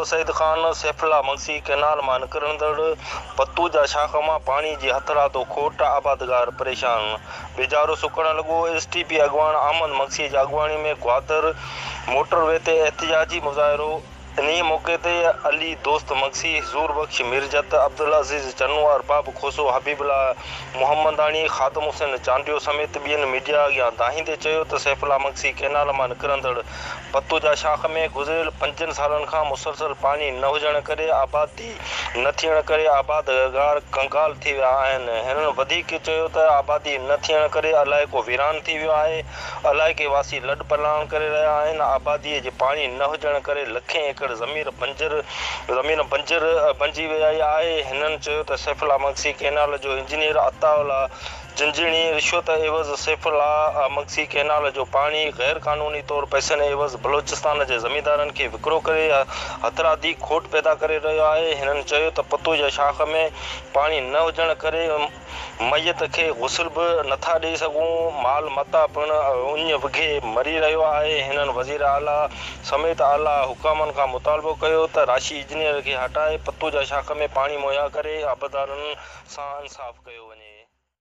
سعيد خان، سيف الله Magsi canal مان نڪرندڙ پتوجا شاخ مان پاڻي جي هٿرادو کوٽ، آبادگار پريشان، ٻيجارو سڪڻ لڳو، ايس ٽي پي اڳواڻ احمد مگسي جي اڳواڻي ۾ گوادر موٽر وي تي احتجاجي مظاهرو، انهيء موقعي تي علي دوست مگسي، حضور بخش ميرجت، عبدالعزيز چنو، ارباب کوسو، حبيب الله محمداڻي، خادم حسين چانڊيو سميت ٻين ميڊيا اڳيان دانهيندي چيو ته سيف الله مگسي ڪئنال مان نڪرندڙ پتوجا شاخ ۾ گذريل پنجن سالن کان مسلسل پاڻي نه هجڻ ڪري آبادي نه ٿيڻ ڪري آبادگار ڪنگال ٿي ويا آهن. هنن وڌيڪ چيو ته آبادي نه ٿيڻ ڪري علائقو ويران ٿي ويو آهي، علائقي واسي لڏپلاڻ ڪري رهيا آهن، آباديء جي پاڻي نه هجڻ ڪري لکين ايڪڙ زمير بنجر زمين بنجر بنجي ويئي آهي، هنن چيو ته سيف الله مگسي ڪئنال جو انجنيئر عطاء الله جنجهڻي رشوت عيوض سيف الله مگسي ڪئنال جو پاڻي غير قانوني طور پئسن عيوض بلوچستان جي زميندارن کي وڪرو ڪري هٿرادي کوٽ پيدا ڪري رهيو آهي، هنن چيو ته پتوجا شاخ ۾ پاڻي نه هجڻ ڪري. ميت کي غسل به نٿا ڏئي سگهون، مال متاع پڻ اڃ وگهي مري رهيو آهي، هنن وزير اعليٰ سميت اعليٰ حڪامن کان مطالبو ڪيو ته راشي انجنيئر کي هٽائي پتوجا شاخ ۾ پاڻي مهيا ڪري آبادگارن سان انصاف ڪيو وڃي.